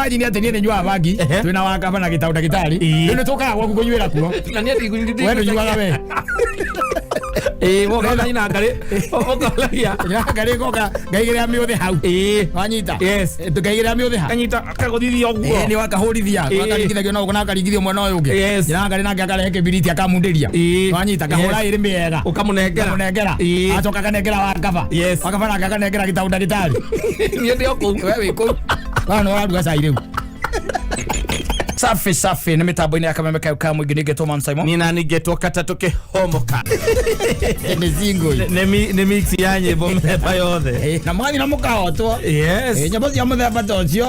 Imagine atĩ niĩ nĩ nyuaga bangi, twĩna wa kaba na gĩtaũ ndagĩtarĩ. Rĩu nĩ tũkaga gwaku kũnyuĩra kuo. Na niĩ We ndũnyuaga we. Ĩĩ, woka na ngarĩ ũkoragia. Ngarĩ ngoka ngaigĩrĩra mĩũthĩ hau. Wanyita? Yes. Ngaigĩrĩra mĩũthĩ ha. Kanyita kagũthithia ũguo. Ĩĩ, nĩ wakahũrithia, wakaringithagio na ũguo na akaringithio mwena ũyũ ũngĩ. Njĩra ngarĩ nake akarehe kĩbiriti akamundĩria. Wanyita? Kahũra ĩrĩ mĩega. Ũkamũnengera. Kamũnengera. Acoka akanengera wa kaba. Wa kaba nake akanengera gĩtaũ ndagĩtarĩ. Niĩ ndĩ o kũu. We wĩ kũu. Wana nĩ ũraruga cai rĩu. Safi safi, nĩ mĩtambo-inĩ ya kameme kayo ka mũingĩ, nĩngetwo Man Simon. Niĩ nani ngetwo katatũ kĩhomoka. Nĩ single. Nĩ mix ya nyĩmbo mĩthemba yothe. Na mũgathiĩ na mũkahotwo. Nyĩmbo cia mũthemba ta ũcio.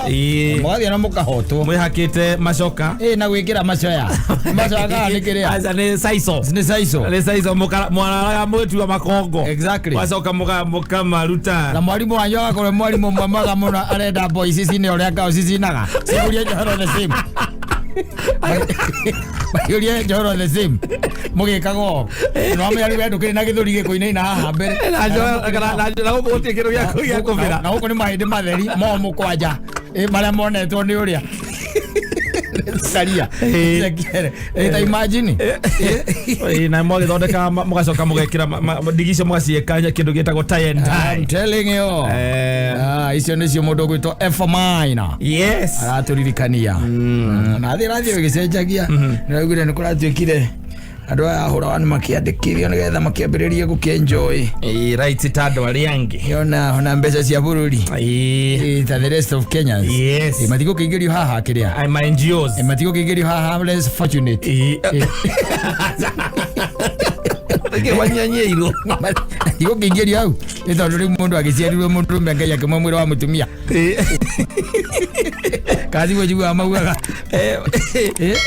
Mũgathiĩ na mũkahotwo. Mwĩhakĩte macoka. Na gwĩkĩra macoya. Macoya kana nĩ kĩrĩa? Aca, nĩ saico. Nĩ saico. Nĩ saico, mwararaga mũgĩtua makongo. Wacoka mũkamaruta. Na mwarimũ wanyu agakorwo mwarimũ ũmwe mwega mũno, arenda boys cicine ũrĩa ngao cicinaga. Cihurie njohero the same. Mahiũrie njohero the same. Mũgĩkaga ũũ. No amenya rĩu we ndũkĩrĩ na gĩthũri gĩkũinaina haha mbere. Na gũkũ gũtirĩ kĩndũ gĩa kũbĩra. Na gũkũ nĩ mahĩndĩ matheri momũ kwanja. Marĩa monetwo nĩ ũrĩa. Caria. Ta imagine. Na mwagĩthondeka mũgacoka mũgekĩra ndigi icio, mũgaciĩka kĩndũ gĩtagwo tie and tie. I'm telling you. Ah, icio nĩcio mũndũ ũgwĩtwo F minor. Aratũririkania. Na thĩ ĩrathiĩ ĩgĩcenjagia. Nĩraugire nĩ kũratuĩkire andũ aya ahũra wanu makĩandĩkithio nĩgetha makĩambĩrĩrie gũkĩenjoy. Ĩĩ, right, ta andũ arĩa angĩ. Ona mbeca cia bũrũri. Ta the rest of Kenyans. Matigũkĩingĩrio haha kĩrĩa. I'm NGOs. Matigũkĩingĩrio haha less fortunate. Wanyanyĩirwo. Matigũkĩingĩrio hau. Nĩ tondũ rĩu mũndũ agĩciarirwo mũndũrũme, Ngai akĩmwe mwĩrĩ wa mũtumia. Kathigwo njiguaga maugaga.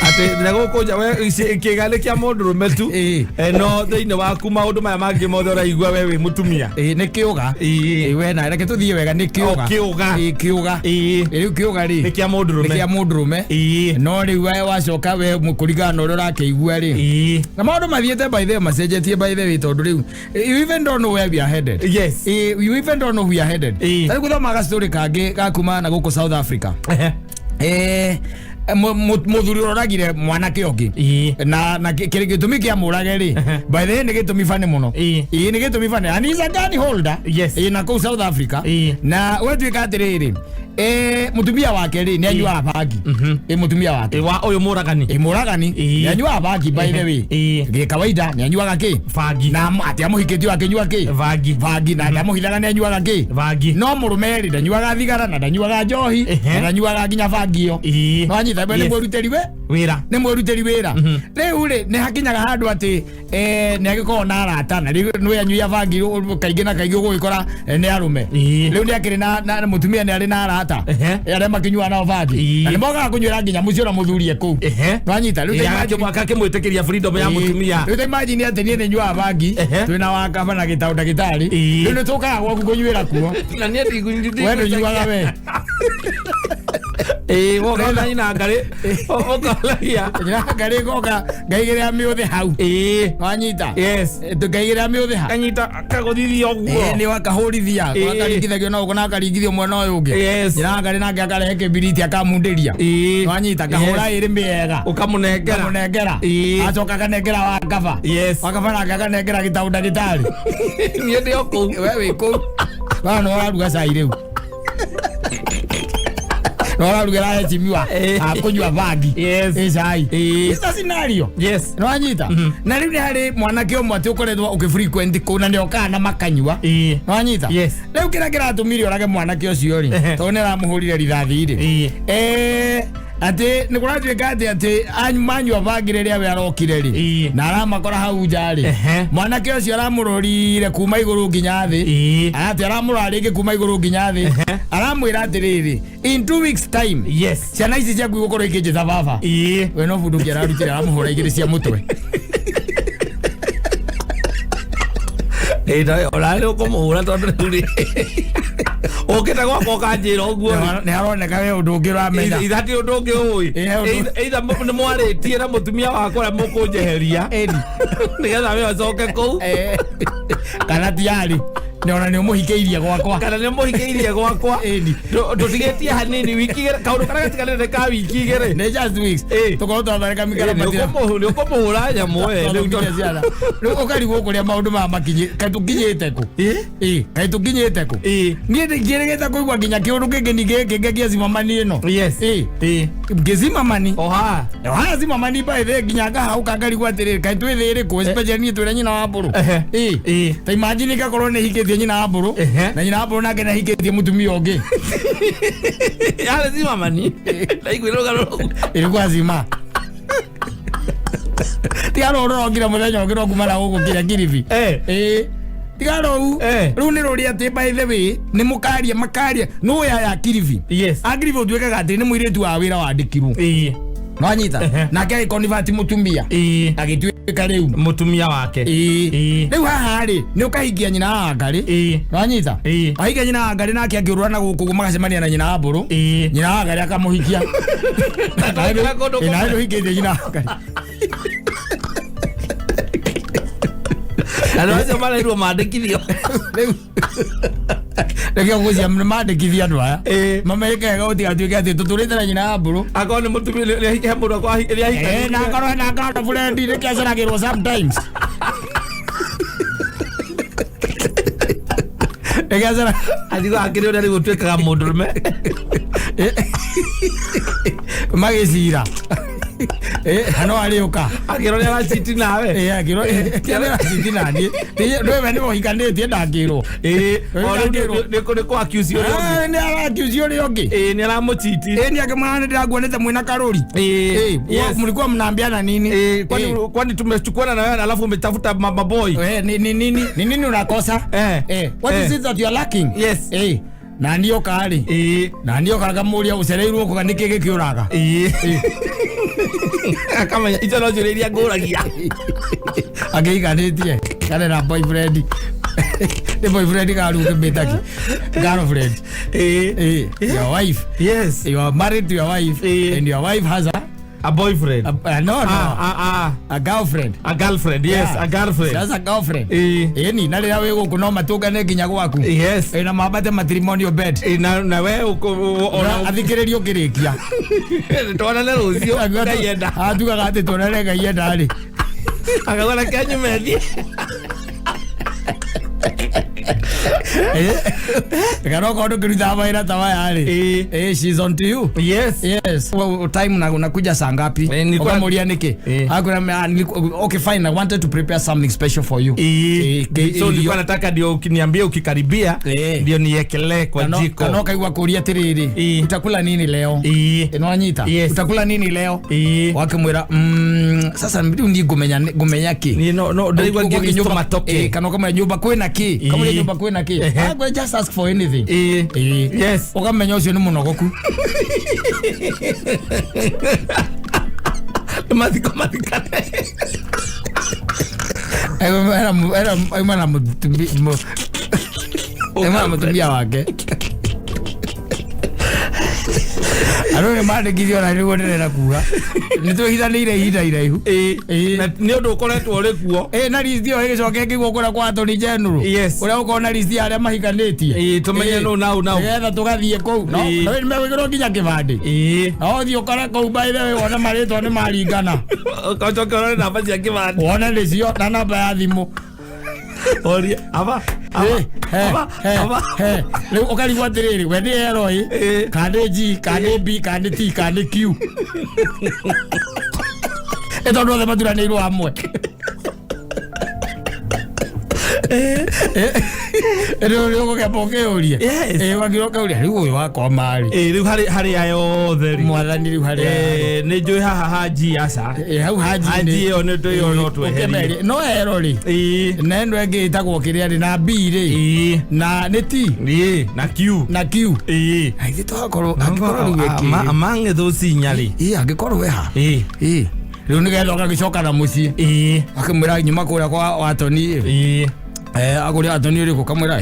Atĩ na gũkũ nja we kĩga nĩ kĩa mũndũrũme tu. No thĩinĩ waku maũndũ maya mangĩ mothe ũraigua we wĩ mũtumia. Nĩ kĩũga. We na reke tũthiĩ wega, nĩ kĩũga. O, kĩũga. Kĩũga. Rĩu kĩũga rĩ Nĩ kĩa mũndũrũme. Nĩ kĩa mũndũrũme. No rĩu we wacoka we kũringana na ũrĩa ũrakĩigua rĩ, na maũndũ mathiĩte by the way macenjetie by the way, tondũ rĩu you even don't know where we are headed. You even don't know we are headed. Tarĩu gũthoma gastory kangĩ gakuma na gũkũ South Africa. Mũthuri ũroragire mwanake ũngĩ na gĩtũmi kĩa mũrage rĩ, by the way, nĩ gĩtũmi bani mũno. Ĩĩ, nĩ gĩtũmi bani, and he's a gun holder. Na kũu South Africa. Na wetwĩka atĩrĩrĩ, mũtumia wake rĩ, nĩ anyuaga bangi. Mũtumia wake. Wa ũyũ mũragani. Mũragani. Nĩ anyuaga bangi, by the way. Gĩ kawaida nĩ anyuaga kĩ? Bangi. Na atĩ amũhikĩtio akĩnyua kĩ? Bangi. Bangi, na ndamũhithaga nĩ anyuaga kĩ. Bangi. No mũrũme rĩ, ndanyuaga thigara na ndanyuaga njohi na ndanyuaga nginya bangi ĩyo. Wanyita? We nĩ mwĩrutĩri we Wĩra. Nĩ mwĩrutĩri wĩra. Rĩu rĩ, nĩ hakinyaga handũ atĩ nĩ agĩkoragwo na arata, na rĩu nĩ anyuia bangi kaingĩ na kaingĩ ũgũgĩkora nĩ arũme. Rĩu nĩ akĩrĩ na mũtumia, nĩ arĩ na arata arĩa makĩnyuaga nao bangi, na nĩ mokaga kũnyuĩra nginya mũciĩ na mũthuri e kũu. Nwanyita? Rĩu ta imagine- Akakĩmwĩtĩkĩria freedom ya mũtumia. Rĩu ta imagine atĩ niĩ nĩ nyuaga bangi, twĩna wa kaba na gĩtaũ ndagĩtarĩ. Rĩu nĩ tũkaga gwaku kũnyuĩra kuo. Na niĩ We ndũnyuaga we. Ĩĩ, woka na ngarĩ ũkoragia. Njĩra ngarĩ ngoka ngaigĩrĩra mĩũthĩ hau. Wanyita? Ngaigĩrĩra mĩũthĩ ha. Kanyita kagũthithia ũguo. Nĩ wakahũrithia. Wakaringithagio na ũguo na akaringithio mwena ũyũ ũngĩ. Njĩra ngarĩ nake akarehe kĩbiriti akamundĩria. Wanyita? Kahũra ĩrĩ mĩega. Ũkamũnengera. Kamũnengera. Acoka akanengera wa kaba. Wa kaba nake akanengera gĩtaũ ndagĩtarĩ. Niĩ ndĩ o kũu. We wĩ kũu. Wana nĩ ũraruga cai rĩu. Nĩ ũrarugĩra heshimiwa akũnyua bangi. Ĩ cai. It's a scenario. Nĩwanyita? Na rĩu nĩ harĩ mwanake ũmwe atĩ ũkoretwo ũkĩ frequent kũu na nĩ okaga na makanyua. Nĩwanyita? Yes. Rĩu kĩrĩa kĩratũmire ũrage mwanake ũcio rĩ, tondũ nĩ aramũhũrire rithathi rĩ, atĩ nĩ kũratuĩka atĩ manyua bangi rĩrĩa we arokire rĩ, na aramakora hau nja rĩ, mwanake ũcio aramũrorire kuma igũrũ nginya thĩ. Atĩ aramũrora rĩngĩ kuma igũrũ nginya thĩ. Aramwĩra atĩrĩrĩ, in 2 weeks time, ciana ici ciaku igũkorwo ikĩnjĩta baba. We no bunduki ararutire, aramũhũra igĩrĩ cia mũtwe. Ĩĩ, no ũrarĩ ũkũmũhũra, tondũ rĩu rĩ, ũkĩte gwakwa ũkanjĩra ũguo rĩ. Nĩ haroneka we ũndũ ũngĩ ũramenya. Ithati ũndũ ũngĩ ũĩ. Ũndũ- Either nĩ mwarĩtie na mũtumia wakwa ũrĩa mũkũnjeheria nĩgetha we ũcoke kũu. Kana tiarĩ. Nĩ ona nĩ ũmũhikĩirie gwakwa. Kana nĩ mũhikĩirie gwakwa. Ĩni. Tũtigĩtie hanini, wiki igĩrĩ, kaũndũ karĩa gatiganĩte ka wiki igĩrĩ. Nĩ just weeks. Tũkorwo twathondeka mĩkarabati. Nĩ ũkũmũhũra nyamũ we rĩu. Twathondekire ciana. Rĩu ũkarigwo kũrĩa maũndũ maya makinyĩ, kaĩ tũkinyĩte kũ? Ĩ, kaĩ tũkinyĩte kũ? Niĩ ndingĩrĩgĩte kũigua nginya kĩũndũ kĩngĩ ningĩ gĩkĩ gĩa zimamani ĩno. Ĩ. Ngĩzimamani. Oha. Haya, zimamani by the nginya ngahauka ngarigwo atĩrĩrĩ, kaĩ twĩ thĩ ĩrĩkũ, especially niĩ twĩna nyina wa mbũrũ. Ĩ. Ta imagine ngakorwo nĩ hikĩtie nyina wa mbũrũ na nyina wa mbũrũ nake nĩ ahikĩtie mũtumia ũngĩ. Yarĩ zimamani, ndaiguire rũgano rũu. Ilikuwa zima tiga rũrũ rokire mũthenya ũngĩ rwa kuma na gũkũ kinya Kilifi. Ĩ, tiga rũu. Rĩu nĩ rũrĩa atĩ by the way nĩ mũkaria makaria nũ ya Kilifi. A Kilifi ũtuĩkaga atĩ nĩ mũirĩtu wa wĩra wandĩkirwo. Nwanyita. Nake agĩconvert mũtumia. Agĩtuĩka rĩu mũtumia wake. Ĩĩ. Rĩu haha rĩ, nĩ ũkahingia nyina wa Ngarĩ. Nwanyita. Wahingia nyina wa Ngarĩ, nake akĩũrũra na gũkũ magacemania na nyina wa mbũrũ. Nyina wa Ngarĩ akamũhikia. Kũndũ Ĩ, nawe ndũhikĩtie nyina wa Ngarĩ. Na nĩ acio marairwo mandĩkithio. Rĩu reke ngũcia mandĩkithia andũ aya. Mameke wega gũtigatuĩke atĩ tũtũrĩte na nyina wa mbũrũ. Akorwo nĩ mũtumia nĩ ahike mũndũ, akorwo nĩ ahike. Na akorwo na girlfriend nĩkĩo aceragĩrwo sometimes. Nĩkĩo Athigo akĩrĩ ũrĩa rĩu ũtuĩkaga mũndũrũme. Magĩcira. No arĩũka. Akĩrwo nĩ arachiti nawe. Akĩrwo nĩ naniĩ. Ndũwe nĩ ũhikanĩtie ndangĩrwo. O rĩu nĩ kũ accuse ũrĩa ũngĩ. Nĩ araccuse ũrĩa ũngĩ. Nĩ aramũchiti. Ni akĩmwĩra nĩ ndĩrakuonete mwĩna karũri. Mlikuwa mnaambiana nini? Kwani tumechukuana na wewe alafu umetafuta maboi? Ni nini? Ni nini unakosa? What is it that you are lacking? Na niĩ oka rĩ. Na niĩ oka ngamũria ũcereirwo kũ, nĩkĩ gĩkĩũraga? Akamenya icio no ciũria iria ngũragia. Akĩhikanĩtie kana na boyfriend? Nĩ boyfriend kana rĩu ũkĩmĩtaki girlfriend? Your wife. You are married to your wife and your wife has a A boyfriend. No. Ah, ah, ah. A girlfriend. A girlfriend, yes. A girlfriend. She has a girlfriend. Ĩni, na rĩrĩa wĩ gũkũ no matũngane nginya gwaku. Na mambate matrimonial bed. Na we uko ona Athikĩrĩrio ũkĩrĩkia. Tuonane rũciũ, Ngai enda. Atugaga atĩ tuonane Ngai enda rĩ. Akauga reke nyume thiĩ. Kana okorwo ndũkĩrutaga mawĩra ta maya rĩ. She's on to you. Yes. Well, time na unakuja saa ngapi? Ukamuulia niki? Hakuna, okay, fine, I wanted to prepare something special for you. So nilikuwa nataka ndio ukiniambia ukikaribia ndio niekelee kwa jiko. Kana ukaigua kuria atiriri, utakula nini leo? Nĩwanyita? Yes. Utakula nini leo? Wakimwira, sasa rĩu ni ngũmenya ngũmenya kĩ? Ni no ndaigua ngĩmĩsto matoke. Kana ukamwĩra nyũmba kwĩna kĩ? Kamwĩra nyũmba kwĩna kĩ? Ah, well, just ask for anything. Ũkamenya ũcio nĩ mũnogoku. Mathiko mathikane. Auma na mũtumia wake. Andũ nĩ mandĩkithio na nĩguo ndĩrenda kuga nĩ twĩhithanĩire ihinda iraihu. Na nĩ ũndũ ũkoretwo ũrĩ kuo. Na list ĩyo ĩgĩcoka ĩkĩigwo kũrĩa kwa Attorney General. Ũrĩa ũkorwo na list ya arĩa mahikanĩtie. Tũmenye nũ nau nau. Nĩgetha tũgathiĩ kũu. No no nĩ megwĩkĩrwo nginya kĩbandĩ. No ũthiĩ ũkore kũu, by the way, wone marĩtwa nĩ maringana. Ũcoke ũrore namba cia kĩbandĩ. Wone nĩcio na namba ya thimũ. Orie aba aba aba aba. Rĩu ũkarigwo atĩrĩrĩ, we nĩ L ĩ, kana nĩ G, kana nĩ B, kana nĩ T, kana nĩ Q? Ĩ tondũ othe maturanĩirwo hamwe. Rĩu nĩ ũgũkĩamba ũkĩũrie. Ũgakĩra ũkauria rĩu ũyũ wakwa marĩ. Rĩu harĩ aya othe rĩ. Mwathani rĩu harĩ aya. Nĩ njũĩ haha haji aca. Hau haji. Haji ĩyo nĩ tũĩ no tweherie. Ũkĩmerie no ero rĩ. Na ĩno ĩngĩ ĩtagwo kĩrĩa rĩ, na B rĩ. Na nĩ T. Na Q. Na Q. Ithuĩ twakorwo angĩkorwo rĩu ĩkĩ. Among those inya rĩ. Angĩkorwo we ha. Rĩu nĩgetha ũgagĩcoka na mũciĩ. Akĩmwĩra nyuma kũrĩa kwa Watoni. Agũrĩa Watoni ũrĩkũ, kamwĩra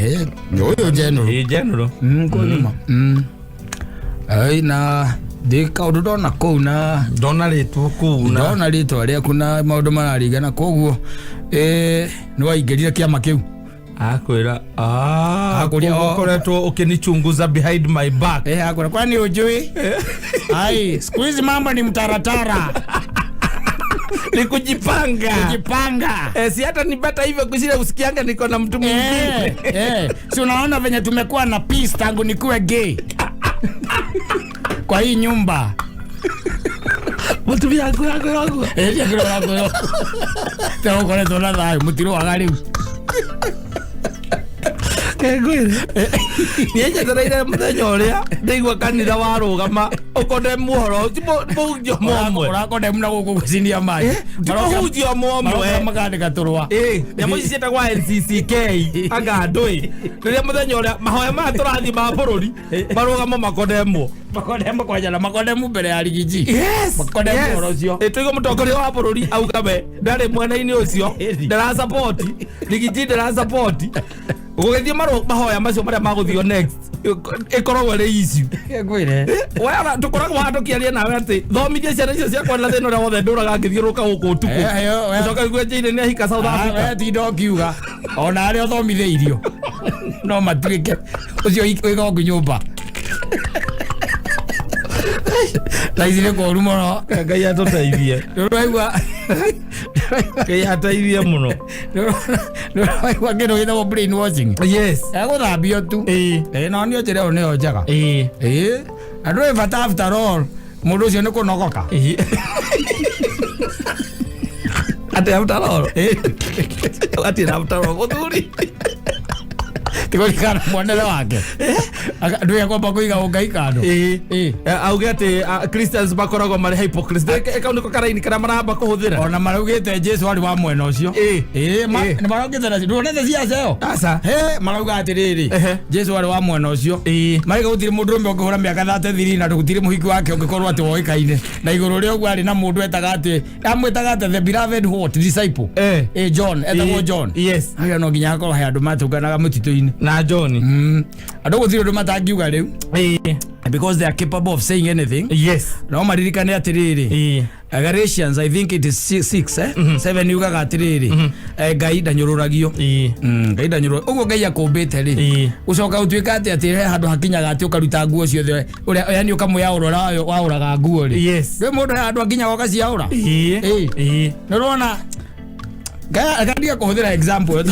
ũyũ General. General. Kũu nyuma. Ai, na ndĩ kaũndũ ndona kũu na ndona rĩtwa kũu na ndona rĩtwa rĩaku na maũndũ mararingana, koguo nĩ waingĩrire kĩama kĩu. Akwĩra, "Ah, Akũria, oh. ũkoretwo ũkĩnichunguza behind my back." Eh, akwĩra, "Kwani ujui? Ai, siku hizi mambo ni mtaratara." Ni kujipanga. Kujipanga. Eh, si hata ni better hivyo kushinda usikianga niko na mtu mwingine. Eh, si unaona venye tumekuwa na peace tangu nikuwe gay kwa hii nyumba. Mũtumia aku aku aku. Eh, ndiakĩrora tũkoretwo na thayũ, mũtirũaga rĩu. Kengwĩre niĩ njetereire mũthenya ũrĩa ndaigua kanitha warũgama ũkonde muhoro ti mũhunjia ũmwe. Ũrakondemu na gũkũ gũcinia maĩ. Ti mũhunjia ũmwe. Maroka makandĩka tũrũa. Ĩ, nyamũ ici ciĩtagwo NCCK anga andũ rĩrĩa mũthenya ũrĩa mahoya maya tũrathiĩ ma bũrũri marũgamo makondemwo. Makondemu kwanja na makondemu mbere ya rigiji. Yes. Makondemu Yes. ũhoro ũcio. Ĩ, tũigue mũtongoria wa bũrũri auga we ndarĩ mwena-inĩ ũcio, ndarasapoti rigiji, ndarasapoti gũgĩthiĩ mahoya macio marĩa magũthio next, ĩkoragwo ĩrĩ issue. Ngwĩre. Wewe tũkoragwo haha tũkĩaria nawe atĩ thomithie ciana icio ciakwa na thĩna ũrĩa wothe ndũraga ngĩthiũrũrũka gũkũ ũtukũ. Eh, eh, eh. Ũcoka igue Jane nĩ ahika South Africa. We tinda ũkiuga ona arĩa ũthomithĩirio no matuĩke ũcio wĩka ũngĩ nyũmba thaa ici nĩ kũũru mũno. Ngai atũteithie. Nĩũraigua? Ngai ateithie mũno. Nĩũraigua kĩndũ gĩtagwo brain washing? Yes. Egũthambio tu. Ĩĩ. Ĩ, no niĩ njĩra ĩyo nĩyo njega. Ĩĩ. Ĩ, na ndũrĩ bata, after all mũndũ ũcio nĩ kũnogoka. Ĩĩ, atĩ after all, atĩ after all mũthuri. Tigũrikana muonere wake. Ndũĩ kwamba kũiga ũngai kando. Ĩĩ. Ĩĩ. Eh, auge atĩ Christians makoragwo marĩ hypocrites. Kau nĩko karaini karĩa maramba kũhũthĩra. Ona maraugĩte Jesu arĩ wa mwena ũcio. Ĩĩ. Ĩĩ, Ĩĩ. nĩ maraugĩte na ndũonete ciaca ĩyo? Aca. He, marauga atĩrĩrĩ, Ehe. Jesu arĩ wa mwena ũcio. Ĩĩ. Marauga gũtirĩ mũndũrũme ũngĩhũra mĩaka 33 na gũtirĩ mũhiki wake ũngĩkorwo atĩ woĩkaine na igũrũ rĩa ũguo arĩ na mũndũ etaga atĩ amwĩtaga atĩ the beloved what disciple. Eh. Ĩ, John etagwo Ĩĩ. John. Yes. Haya, no nginya akorwo he andũ matũnganaga mũtitũ-inĩ. Na John. Andũ gũtirĩ ũndũ matangiuga rĩu because they are capable of saying anything. Yes. No maririkane atĩrĩrĩ, Ĩĩ. Galatians, I think it is 6, 7 yugaga atĩrĩrĩ, Ngai ndanyũrũragio. Ĩĩ. Ngai ndanyũrũragio ũguo Ngai akũmbĩte rĩ, Ĩĩ. ũcoka ũtuĩka atĩ he handũ hakinyaga atĩ ũkaruta nguo ciothe ũrĩa yani ũkamwĩyaũra ũrĩa waũraga nguo rĩ. Yes. Rĩ, mũndũ he handũ akinyaga ũgaciaũra. Ĩĩ. Ĩĩ. Ĩĩ. Nĩ ũrona gandiga kũhũthĩra example.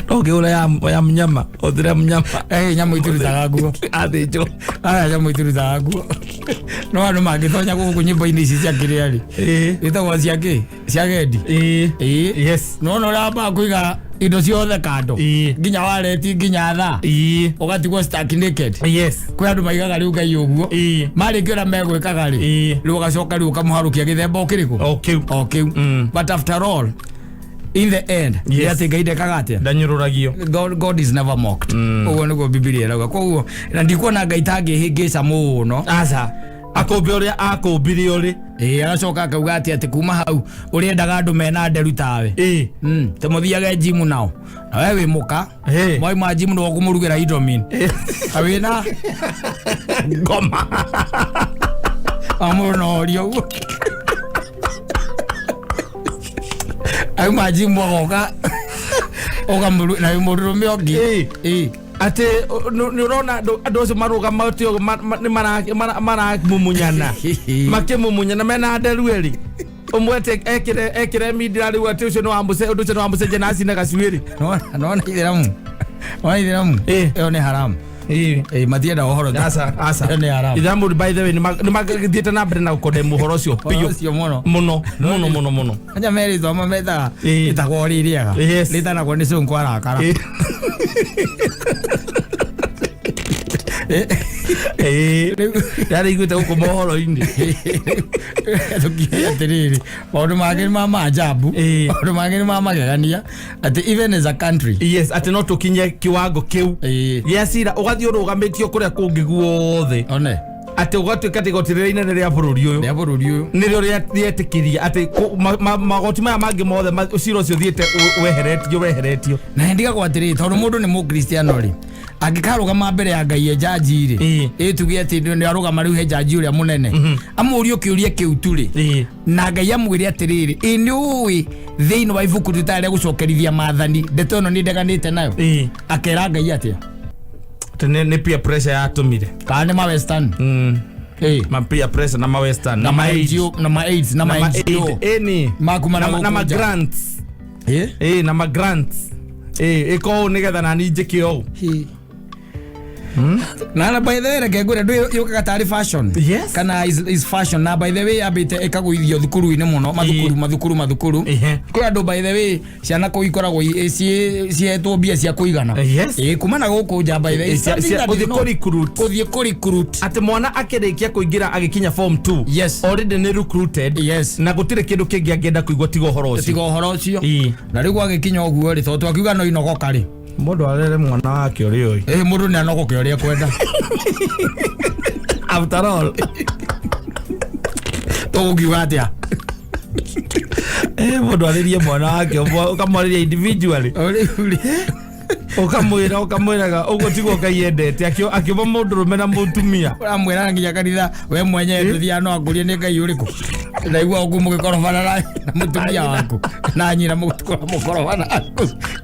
No ngĩgũra ya mnyama, ũthĩre mnyama. Eh, nyamũ itirutaga nguo. Athĩnjwo. Aya, nyamũ itirutaga nguo, no andũ mangĩtonya gũkũ nyĩmbo-inĩ ici cia kĩrĩa rĩ, Ĩĩ. ĩtagwo cia kĩ, cia gendi. Ĩĩ. Ĩĩ. Yes. Nona ũramba kũiga indo ciothe kando, Ĩĩ. nginya wareti, nginya thaa, Ĩĩ. ũgatigwo stark naked. Yes. Kwĩ andũ maigaga rĩu Ngai ũguo Ĩĩ. marĩkia ũrĩa megwĩkaga rĩ, Ĩĩ. rĩu ũgacoka rĩu ũkamũharũkia gĩthemba o kĩrĩkũ? O kĩu. O kĩu. But after all, in the end, nĩ Yes. atĩ Ngai ndekaga atĩa? Ndanyũrũragio. God is never mocked. Ũguo nĩguo Bibilia ĩrauga. Koguo na ndikuona Ngai tangĩhĩngĩca mũno. Aca, akũmbe ũrĩa akũmbire ũrĩ. Ĩĩ, agacoka akauga atĩ kuma hau ũrĩendaga andũ mena nderu tawe. Ĩĩ. Tũmũthiage jimu nao, na we wĩ mũka. Ĩĩ. Mwauma jimu nĩwe ũkũmũrugĩra indomie na wĩna ngoma. Amũnoria ũguo auma jimu agoka ũkamũru na wĩ mũndũrũme ũngĩ. Ĩĩ. Ĩĩ. Atĩ nĩ ũrona andũ acio marũgama atĩ nĩ maramumunyana, makĩmumunyana mena nderu erĩ, ũmwe atĩ ekĩre mindira rĩu atĩ ũcio nĩ wa mũce, ũndũ ũcio nĩ wa mũcenjia na acine gacuĩrĩ. Nona ithĩramu, nona ithĩramu. Ĩĩ. Ĩyo nĩ haramu. Ĩĩ. Ĩĩ, matienda ũhoro. Aca, aca. Ĩyo nĩ haramu. Ithĩramu, by the way, nĩ mathiĩte na mbere na gũkondemwo ũhoro ũcio Ũhoro biũ. ũcio mũno. Mũno mũno mũno mũno. Anja merĩtwo mametaga Ĩĩ. ĩtagwo rĩrĩega. Yes. Rĩtanagwo nĩ cũngũ arakara. Ĩĩ. Ĩĩ, yarĩ iguĩte gũkũ mohoro-inĩ. Tũkiuge atĩrĩrĩ, maũndũ mangĩ nĩ ma maajabu. Ĩĩ. Maũndũ mangĩ nĩ ma magegania atĩ even as a country. Yes, atĩ no tũkinye kiwango kĩu Ĩĩ. gĩa cira ũgathiĩ ũrũgamĩtio kũrĩa kũngĩ guothe, one atĩ ũgatuĩka atĩ igoti rĩrĩa inene rĩa bũrũri ũyũ rĩa bũrũri ũyũ nĩrĩo rĩetĩkĩria atĩ magoti maya mangĩ mothe cira ũcio ũthiĩte weheretio weheretio. Na ndigagwo atĩrĩrĩ, tondũ mũndũ nĩ mũkristiano rĩ, Angĩkarũgama mbere ya Ngai e jaji rĩ, ĩtuge atĩ nĩ arũgama rĩu he jaji ũrĩa mũnene, amũrie kĩũria kĩu tu rĩ, na Ngai amwĩre atĩrĩrĩ, ĩ nĩ ũĩ thĩinĩ wa ibuku rĩtarĩ rĩa gũcokerithia maathani ndeto ĩno nĩ ndeganĩte nayo, akera Ngai atĩa? Atĩ nĩ peer pressure yatũmire. Kana nĩ ma western? Ma peer pressure na ma western. Na ma NGO, na ma AIDS, na ma NGO. Ĩni. Makuma na na ma gũkũ nja. Grants. Na ma grants, ĩka ũũ nĩgetha nani njĩke ũũ. Na by the way, reke ngwĩre, ndũ yũkaga tarĩ fashion. Kana is fashion, na by the way yambĩte ĩkagũithio thukuru-inĩ mũno, mathukuru, mathukuru, mathukuru. Kũrĩ andũ, by the way, ciana kũu ikoragwo cihetwo mbia cia kũigana. Ĩ kuma na gũkũ nja, by the way, something that is gũthiĩ not- kũ-recruit. Gũthiĩ kũ-recruit. Atĩ mwana akĩrĩkia kũingĩra, agĩkinya form 2, already nĩ recruited, na gũtirĩ kĩndũ kĩngĩ angĩenda kũigua tiga ũhoro ũcio. Tiga ũhoro ũcio. Na rĩu gwagĩkinya ũguo rĩ, tondũ twakiuga no inogoka rĩ, Mũndũ arere mwana wake ũrĩa ũĩ. Ĩ mũndũ nĩ anogoke ũrĩa ekwenda. After all, Tũgũkiuga atĩa? Mũndũ arĩrie mwana wake, ũkamwarĩria individually. Rĩu rĩ, Ũkamwĩraga ũguo tiguo Ngai endete, akĩũma mũndũrũme na mũtumia. Ũramwĩra nginya kanitha we mwenyewe ndũthiaga, no akũrie nĩ Ngai ũrĩkũ. Ndaigua ũguo mũgĩkorobana na mũtumia waku na nyina, mũkorobana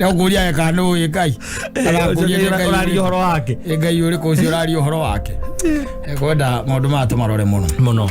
nĩ ũkũria kana nĩ ũĩ Ngai. Arakũria nĩ Ngai ũraria ũrĩkũ. Ũhoro wake. Nĩ Ngai ũrĩkũ ũcio ũraria ũhoro wake? Ekwenda maũndũ maya tũmarore mũno. Mũno.